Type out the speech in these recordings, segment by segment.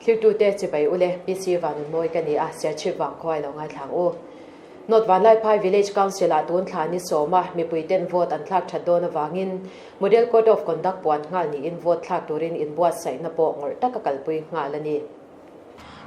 Thlirtute chibai ule PC Vanunmawi ka ni a, Serchhip vangkhua i lo ngaithlang u. North Vanlaiphai Village Council ah tun thla ni sawma mipuiten vote an thlak that dawn avangin Model Code of Conduct puan nghal niin vote thlak turin inbuatsaihna pawh ngawrh taka kalpui nghal a ni.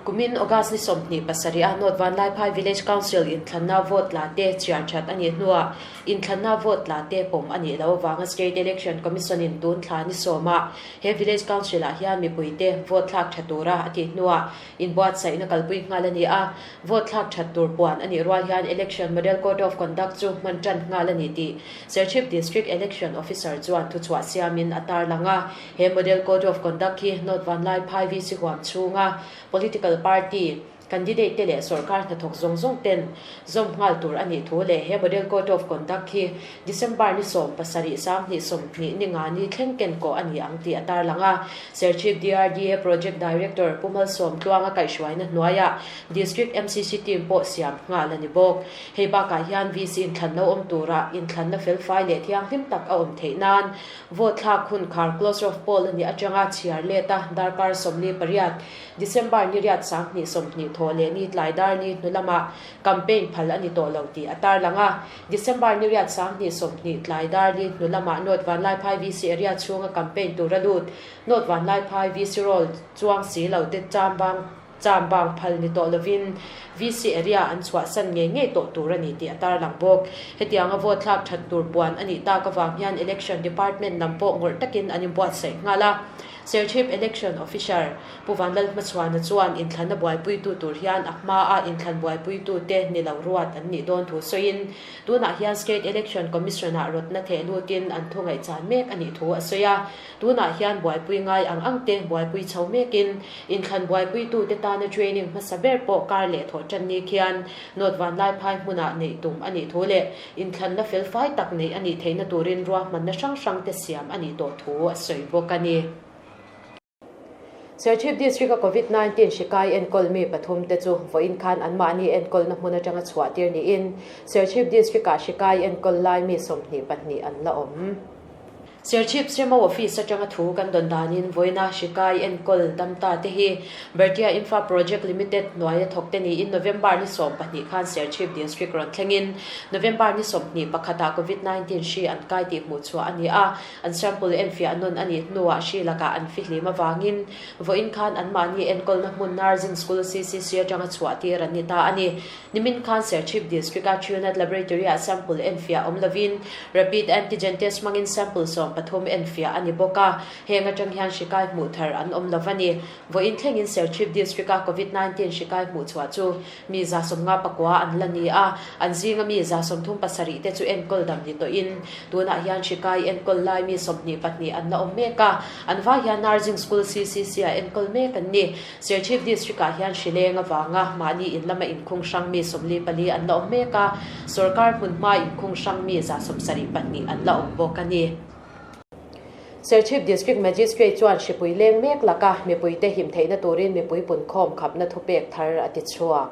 Kumin August ni 27 a North Vanlaiphai Village Council inthlanna vote tla te chhiar that a nih hnuah inthlanna vote tla te pawm a nih loh avanga State Election Commission in tun thla ni sawma he Village Council ah hian mipuite vote thlak tha tura a tih hnuah inbuatsaihna kalpui nghal a ni a. Vote thlak that tur puan a nih rual hian Election Model Code of Conduct chu hman tan nghal a ni tih Serchhip District Election Officer chuan thuchhuah siamin a tarlang a. He Model Code of Conduct hi North Vanlaiphai VC huam chhunga political party candidate te leh sorkar hnathawk zawng zawng ten zawm nghal tur a nih thu leh he Model Code of Conduct hi December ni 17 2020 ni nga ni thleng ken kawh a ni ang tih a tarlang a. Serchhip DRDA Project Director Pu Malsawm Tluanga kaihhruaina hnuaiah District MCC team pawh siam nghal a ni bawk. Hei bakah hian VC inthlan lo awm turah inthlanna felfai leh thianghlim tak a awm theih nan Vote thlak hun khar close of poll a nih atanga chhiar let a darkar 48, December ni riat 2020 thawh leh ni tlai dar ni hnu lamah campaign phal a ni tawh lo tih a tarlang a. December ni riat 2020 tlai dar ni hnu lamah North Vanlaiphai VC area chhunga campaign tura lut North Vanlaiphai VC roll chuang si lo te chambang Cham bang phal ni tawh lovin VC area an chhuahsan ngei ngei tawh tur a ni tih a tarlang bawk. Hetianga vote thlak that tur puan a nih tak avang hian Election Department lam pawh ngawrh takin an inbuatsaih nghal a. Serchhip Election Officer Pu Vanlalhmachhuana chuan inthlanna buaipuitu tur hian a hmaa inthlan buaipuitute ni lo ruat an nih dawn thu sawiin tunah hian State Election Commission-ah rawtna theh lutin an thu ngaihchan mek a nih thu a sawi a. Tunah hian buaipui ngai ang ang te buaipui chho mekin inthlan buaipuitute tana training hmasa ber pawh kar leh thawh tan ni khian North Vanlaiphai hmunah neih tum a nih thu leh inthlanna felfai tak neih a nih theihna turin ruahmanna hrang hrang te siam a nih tawh thu a sawi bawk a ni. Serchhip District a Covid 19 hri kai enkawl mi pathum te chu vawiin khan anmahni enkawlna hmun atanga chhuah tir niin Serchhip District ah hri kai enkawl lai mi 22 an la awm. Serchhip CMO Office atanga thu kan dawn danin vawiina hri kai enkawl dam ta te hi Bhartiya Infra Project Limited hnuaia thawk te niin November ni 12 khan Serchhip District rawn thlengin November ni 21 ah Covid 19 hri an kai tih hmuh chhuah a ni a, an sample enfiah nawn a nih hnuah hri lakah an fihlim avangin vawiin khan anmahni enkawlna hmun Nursing School CCC atanga chhuah tir an ni ta a ni. Nimin khan Serchhip District-a Truenat Laboratory-ah sample enfiah awm lovin Rapid Antigen Test hmangin sample 13 enfiah a ni bawk a, heng atang hian hri kai hmuh thar an awm lo a ni. Vawiin thlengin Serchhip District-a Covid 19 hri kai hmuh chhuah chu mi 59 an la ni a, an zinga mi 37 te chu enkawl dam ni tawhin tunah hian hri kai enkawl lai mi 22 an la awm mek a, an vai hian Nursing School CCC-ah enkawl mek an ni. Serchhip District-ah hian hri leng avanga mahni in lama inkhung hrang mi 44 an la awm mek a, sorkar hmun hmaa inkhung hrang mi 72 an la awm bawk a ni. Serchhip District Magistrate chuan hripui leng mek laka mipuite him theihna turin mipui punkhawm khapna thupek thar a ti chhuak.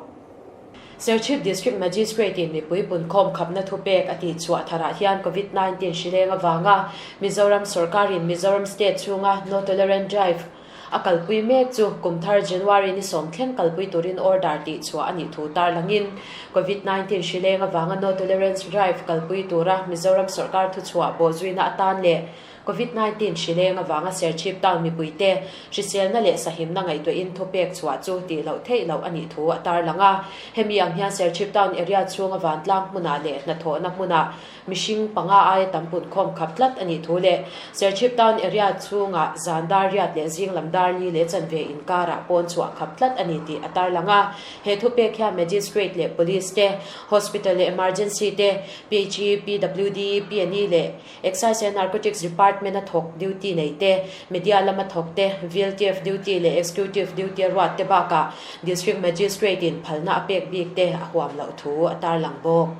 Serchhip District Magistrate-in mipui punkhawm khapna thupek a tih chhuah tharah hian Covid 19 hri leng avanga Mizoram sorkarin Mizoram State chhunga No Tolerant Drive A kalpui mek chu kum thar January ni sawm thleng kalpui turin order tih chhuah a nih thu tarlangin Covid 19 hri leng avanga No Tolerance Drive kalpui tura Mizoram sorkar thuchhuah bawhzuina atan leh Covid 19 hri leng avanga Serchhip town mipuite hriselna leh sahimna ngaihtuahin thupek chhuah chu tih loh theih loh a nih thu a tarlang a. Hemi ang hian Serchhip town area chhunga vantlang hmunah leh hnathawhna hmunah Mihring panga aia tam punkhawm khap tlat a nih thu leh Serchhip Town area chhungah zan dar riat leh zing lam dar li leh chanve inkarah pawn chhuah khap tlat a ni tih a tarlang a. He thupek hian Magistrate leh Police te, Hospital leh Emergency te, PHE, PWD, PNE leh Excise and Narcotics Department a thawk duty nei te, Media lama thawk te, VLTF duty leh Executive duty a ruat te bakah District Magistrate in phalna a pek bik te a huam loh thu a tarlang bawk.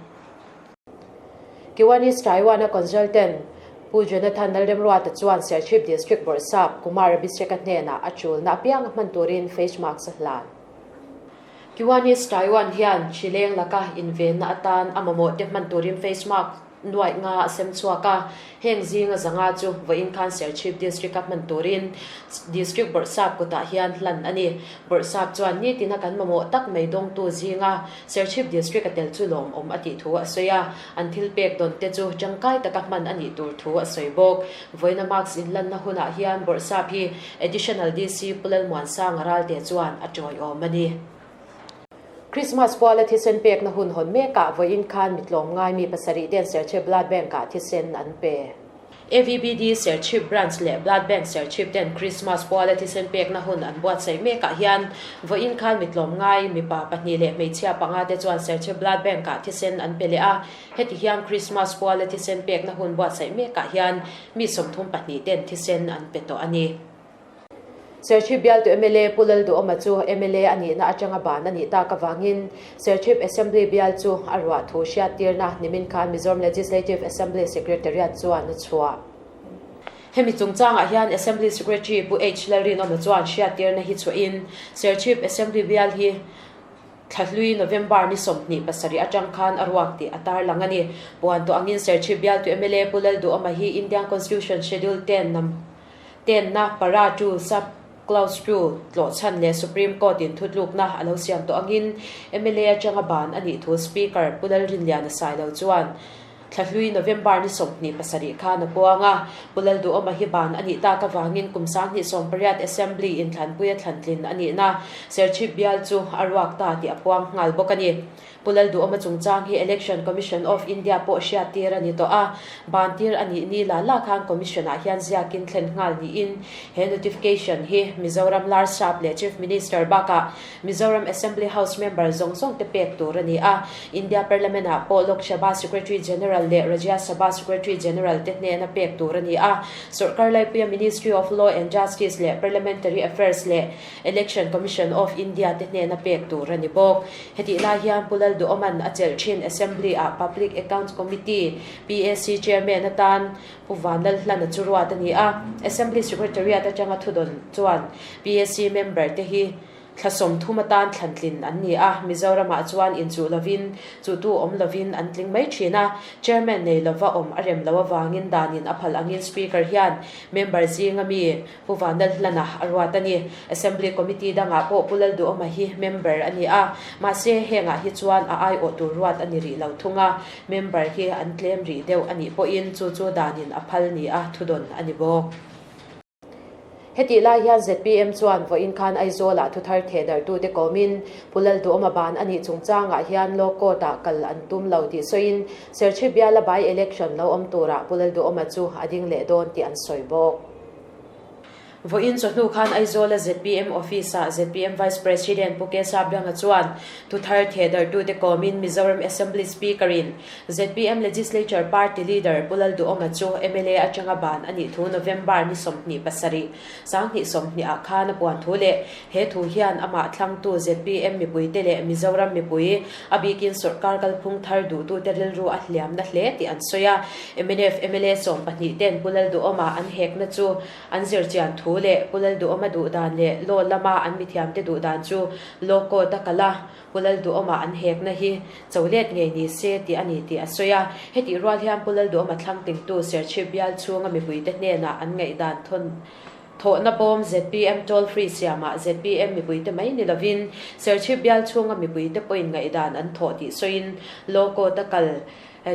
Kiwanis Taiwan-a consultant Pu Jonathan Lalremruata chuan Serchhip District Bawrhsap Kumar Abhishek-a hnenah a tulna apiang a hman turin face mask a hlan. Kiwanis Taiwan hian hrileng laka invenna atan a mamawhte hman turin face mask. Nuaih nga a sem chhuak a, heng zinga zanga chu vawiin khan Serchhip District-a hman turin District Bawrhsap kutah hian hlan a ni. Bawrhsap chuan nitina kan mamawh tak mai dawngtu zinga Serchhip District-a tel chu lawmawm a tih thu a sawi a, an thil pek dawn te chu tangkai taka hman a nih tur thu a sawi bawk. Vawiina mask inlanna hunah hian Bawrhsap hi Additional DC Pu Lalmuansanga Ralte chuan a tawiawm a ni. Christmas puala thisen pekna hun hawn mekah vawiin khan mitlawm ngaimi pasarih ten Serchhip Blood Bank-ah thisen an pe. AVBD Serchhip Branch leh Blood Bank Serchhip ten Christmas puala thisen pekna hun an buatsaih mekah hian vawiin khan mitlawm ngai mipa pahnih leh hmeichhia panga te chuan Serchhip Blood Bank-ah thisen an pe leh a. Heti hian Christmas puala thisen pekna hun buatsaih mekah hian mi 32 ten thisen an pe tawh a ni. Serchhip bialtu mla Pu Lalduhawma chu mla a nihna atanga ban a nih tak avangin Serchhip Assembly bial chu a ruah thu hriattirna nimin khan Mizoram Legislative Assembly Secretariat chuan a chhuah. Hemi chungchangah hian Assembly Secretary Pu H Lalrinawma chuan hriattirna hi chhuahin Serchhip Assembly bial hi Thlahlui November ni 27 atang khan a ruak tih a tarlang a ni. Puan tawh angin Serchhip bialtu mla Pu Lalduhawma hi Indian Constitution Schedule 10 nam Tenna, Para 2, Sub Clause 2, tlawhchhan leh Supreme Court in thutlukna a lo siam tawh angin mla atanga ban a nih thu Speaker Pu Lalrinliana Sailo chuan Thlahlui November ni 27 khan a puang a. Pu Lalduhawma hi ban a nih tak avangin kum 2018 Assembly inthlanpuia thlantlin a nihna Serchhip bial chu a ruak ta tih a puang nghal bawk a ni. Pu Lalduhawma chungchang hi Election Commission of India pawh hriattir a ni tawh a, bantir a nih ni la la khan Commission-ah hian ziakin thlen nghal niin he notification hi Mizoram Larsap leh Chief Minister bakah Mizoram Assembly House member zawng zawng te pek tur a ni a. India Parliament-ah pawh Lok Sabha Secretary General leh Rajya Sabha Secretary General te hnena pek tur a ni a. Sorkar laipuia Ministry of Law and Justice leh Parliamentary Affairs leh Election Commission of India te hnena pek tur a ni bawk. Hetih lai hian Pu Lalduhawma'n a chelh thin Assembly-ah Public Accounts Committee, PAC, Chairman atan Pu Vanlalhlana chu ruat a ni a. Assembly Secretariat atanga thudawn chuan PAC member te hi thla 30 atan thlantlin an ni a. Mizoramah chuan inchuh lovin, chuhtu awm lovin an tling mai thin a. Chairman nei lova awm a rem lo avangin danin a phal angin Speaker hian member zinga mi Pu Vanlalhlana a ruat a ni. Assembly Committee dangah pawh Pu Lalduhawma hi member a ni a, mahse hengah hi chuan a aiawh tur ruat a ni rih lo thung a, member hi an tlem rih deuh a nih pawhin chu chu danin a phal ni a thudawn a ni bawk. Hetih lai hian zpm chuan vawiin khan Aizawlah thuthar thehdarhtute kawmin Pu Lalduhawma ban a nih chungchangah hian Law Court-ah kal an tum lo tih sawiin Serchhip biala by-election lo awm turah Pu Lalduhawma chu a ding leh dawn tih an sawi bawk. Vawiin chawhnu khan Aizawla zpm Office-ah zpm Vice President Pu Kesa Branga chuan thuthar thehdarhtute kawmin Mizoram Assembly Speaker-in zpm Legislature Party Leader Pu Lalduhawma chu mla atanga ban a nih thu November ni 27, 2020 ah khan a puan thu leh he thu hian amah thlangtu zpm mipuite leh Mizoram mipui a bikin sawrkar kalphung thar duhtute rilru a hliamna hle tih an sawi a. Mnf mla 12 ten Pu Lalduhawma an hekna chu an zirchian thu leh Pu Lalduhawma duhdan leh law lama an mithiamte duhdan chu law court a kal a, Pu Lalduhawma an hekna hi cholet ngei ni se tih a ni tih a sawi a. Hetih rual hian Pu Lalduhawma thlangtingtu Serchhip bial chhunga mipuite hnenah an ngaihdan thawn Thawhna bawm zpm toll free siamah zpm mipuite mai ni lovin Serchhip bial chhunga mipuite pawhin ngaihdan an thawh tih sawiin Law Court a kal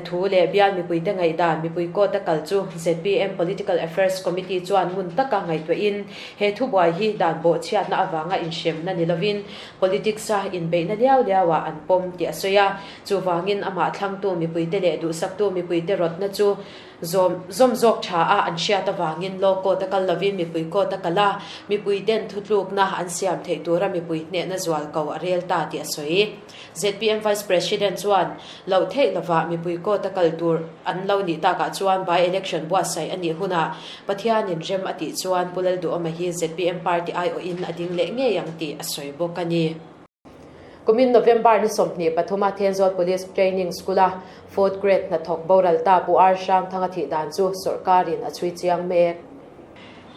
thu leh bial mipuite ngaihdan mipui court a kal chu zpm Political Affairs Committee chuan ngun taka ngaihtuahin he thubuai hi dan bawhchhiatna avanga inhremna ni lovin politics a inbeihna liau liauah an pawm tih a sawi a. Chuvangin amah thlangtu mipuite leh duhsaktu mipuite rawtna chu Zawm zawm zawk tha a an hriat avangin law court a kal lovin mipui court a kal a, mipui ten thutlukna an siam theih tura mipui hnehna zual ko a rel ta tih a sawi. Zpm Vice President chuan loh theih lovah mipui court a kal tur an lo nih takah chuan by election buatsaih a nih hunah Pathianin rem a tih chuan Pu Lalduhawma hi zpm party aiawhin a ding leh ngei ang tih a sawi bawk a ni. Kumin November ni 23 a Thenzawl Police Training School-a Fourth Grade hnathawk boral ta Pu R Hrangthanga thih dan chu sawrkarin a chhui chiang mek.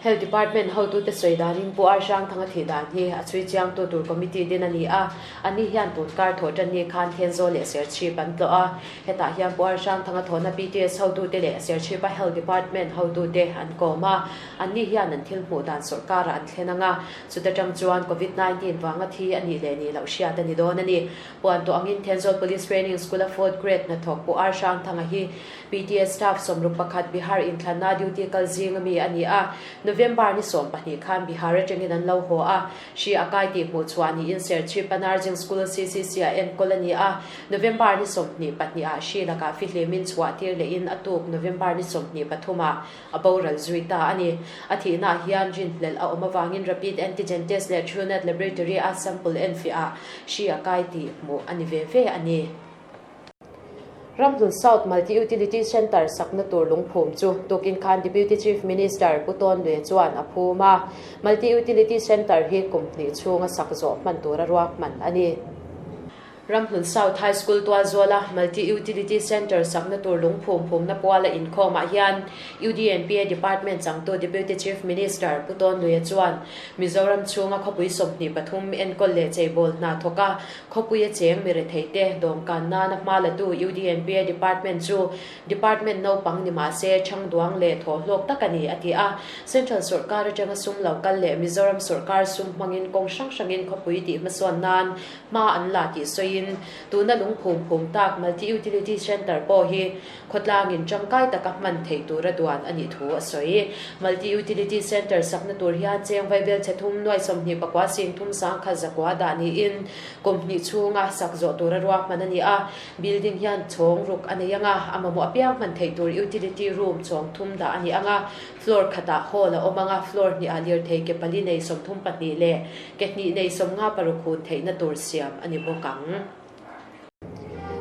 Health Department hotute sawi danin Pu R Hrangthanga thih dan hi a chhui chiangtu tur committee din a ni a, ani hian tun kar thawh tan ni khan Thenzawl leh Serchhip an tlawh a. Hetah hian Pu R Hrangthanga thawhna PTS hotute leh Serchhipa Health Department hotute an kawm a, anni hian an thil hmuh dan sawrkarah an thlen ang a, chuta tang chuan Covid 19 vanga thi a nih leh nih loh hriat a ni dawn a ni. Puan tawh angin Thenzawl Police Training School-a fourth grade hnathawk Pu R Hrangthanga hi PTS staff 61 Bihar inthlanna duty kal zing ami a ni a, November ni 12 khan Bihar atangin an lo haw a, hri a kai tih hmuh chhuah niin Serchhip-a Narjing School CCC-ah enkawl a ni a, November ni 22 ah hri lakah fihlimin chhuah tir lehin a tuk November ni 23 ah a boral zui ta a ni. A thihnaah hian rinhlelh a awm avangin Rapid Antigen Test leh Truenat Laboratory-a sample enfiah ah hri a kai tih hmuh a ni ve ve a ni. Ramhlun South Multi Utility Centre sakna tur lungphum chu tukin khan Deputy Chief Minister Pu Tawn Lue chuan a phum a. Multi Utility Centre hi kum hnih chhunga sak zawh hman tura ruahman a ni. Ramhlun South High School tualzuala Multi Utility Centre sakna tur lungphum phumna puala inkhawmah hian UDNPA Department changtu Deputy Chief Minister Pu Tawn Lue chuan Mizoram chhunga khawpui 23 enkawl leh cheibawl hna thawk a Khawpuia cheng mi retheite dawmkan nana hma latu UDNPA Department chu Department naupang ni mah se chhangduang leh thawhhlawk tak a ni, a ti a. Central sawrkar atanga sum lo kal leh Mizoram sawrkar sum hmangin kawng hrang hrangin khawpui tih hmasawn nan hma an la tih sawiin tuna lungphum phum tak Multi Utility Centre pawh hi Khawtlangin tangkai taka hman theih tura duan a nih thu a sawi. Multi Utility Centre sakna tur hian cheng vaibel chhe thum nuai 24 sing thum sangkhat zakua dah niin kum hnih chhunga sak zawh tura ruahman a ni a. Building hian chhawng ruk a nei ang a, a mamawh apiang hman theih tur utility room chhawng thum dah a ni ang a, floor khatah hall a awm ang a, floor hnihah lirthei ke pali nei 32 leh ke hnih nei 56 hun theihna tur siam a ni bawk ang.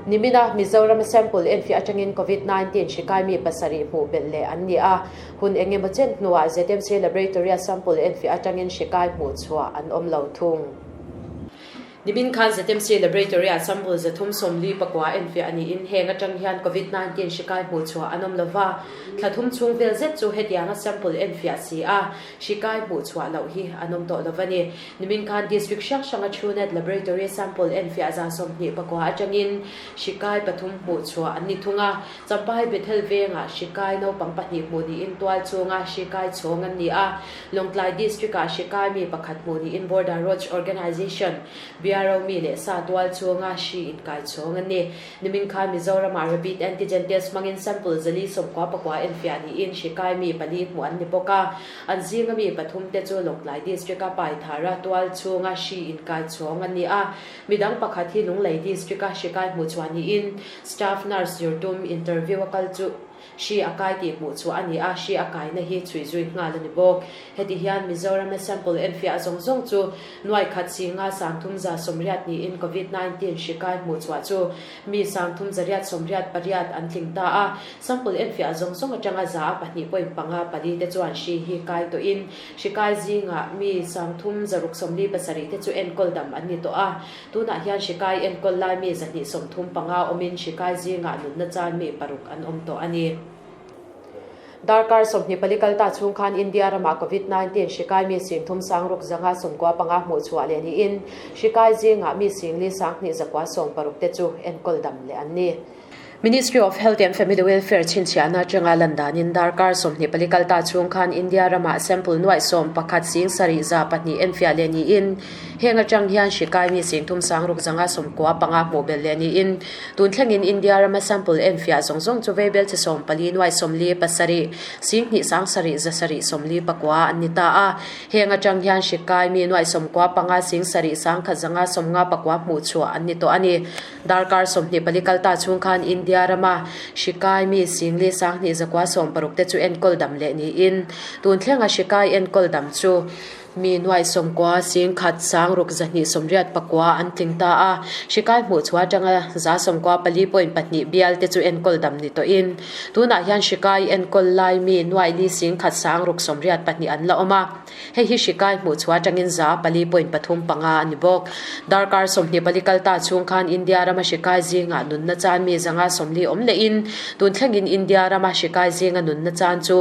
Nimina Mizoram a sample enfiah atangin Covid 19 hri kai mi pasarih hmuh belh leh an ni a, hun eng emaw chen hnuah ZMC Laboratory a sample enfiah atangin hri kai hmuh chhuah an awm lo thung. Nimin khan ZMC Laboratory ah sample 349 enfiah a niin heng atang hian Covid 19 hri kai hmuh chhuah an awm lova, thla thum chhung vel zet chu hetianga sample enfiah si a, hri kai hmuh chhuah loh hi an awm tawh lova ni. Nimin khan District hrang hranga Truenat Laboratory sample enfiah 29 atangin hri kai pathum hmuh chhuah an ni thung a. Champhai Bethel vengah hri kai naupang pahnih hmuh niin tual chhunga hri kai chhawng an ni a. Lawngtlai District-ah hri kai mi pakhat hmuh niin Border Roads Organisation, BRO, mi leh sa tual chhunga hri inkai chhawng an ni. Nimin khan Mizoramah Rapid Antigen Test hmangin sample 499 enfiah niin hri kai mi pali hmuh an ni bawk a. An zinga mi pathum te chu Lawngtlai District-a Paithara tual chhunga hri inkai chhawng an ni a. Midang pakhat hi Lunglei District-a hri kai hmuh chhuah niin Staff Nurse zirtum interview a kal chu hri a kai tih hmuh chhuah a ni a, hri a kaina hi chhui zui nghal a ni bawk. Heti hian Mizoram-a sample enfiah zawng zawng chu nuai khat singa 3180 niin Covid 19 hri kai hmuh chhuah chu mi 3888 an tling ta a. Sample enfiah zawng zawng atanga za a pahnih point panga pali te chuan hri hi kai tawhin hri kai zingah mi 3677 te chu enkawl dam an ni tawh a. Tunah hian hri kai enkawl lai mi 235 awmin hri kai zingah nunna chan mi paruk an awm tawh a ni. Darkar 24 kal ta chhung khan India ramah Covid 19 hri kai mi sing thum sang ruk zanga 95 hmuh chhuah leh niin hri kai zingah mi singli sang hnih zakua sawm paruk te chu enkawl dam leh an ni. Ministry of Health and Family Welfare chhinchhiahna atanga lan danin darkar 24 kal ta chhung khan India ramah sample nuai sawm pakhat sing sarih za pahnih enfiah leh niin heng atang hian hri kai mi sing thum sang ruk zanga 95 hmuh belh leh niin tun thlengin India rama sample enfiah zawng zawng chu veibel che sawm pali nuai 57 sing hnih sang sarih za sarih 49 an ni ta a. Heng atang hian hri kai mi nuai 95 sing sarih sang khat zanga 59 hmuh chhuah an ni tawh a ni. Darkar 24 kal ta chhung khan India rama hri kai mi singli sang hnih zakua sawm paruk te chu enkawl dam leh niin tun thlenga hri kai enkawl dam chu. Mi nuai 90 10,000 629 an tling ta a, hri kai hmuh chhuah atanga 94 point pahnih bial te chu enkawl dam ni tawhin tunah hian hri kai enkawl lai mi nuai li 10,000 682 an la awm a, hei hi hri kai hmuh chhuah atangin 4 point pathum panga a ni bawk. Darkar 24 kal ta chhung khan India rama hri kai zingah nunna chan mi 140 awm lehin tun thlengin India rama hri kai zinga nunna chan chu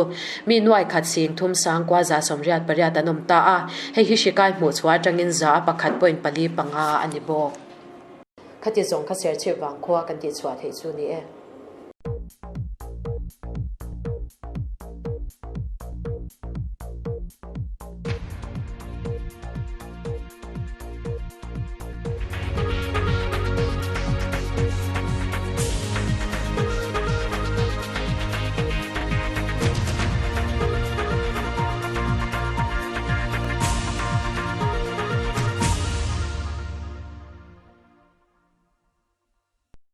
Mi nuai khat 30 9,188 an awm ta a, hei hi hri kai hmuh chhuah atangin 1% point pali panga a ni bawk. Khati zawng kha Serchhip vangkhua kan tihchhuah theih chu ni e.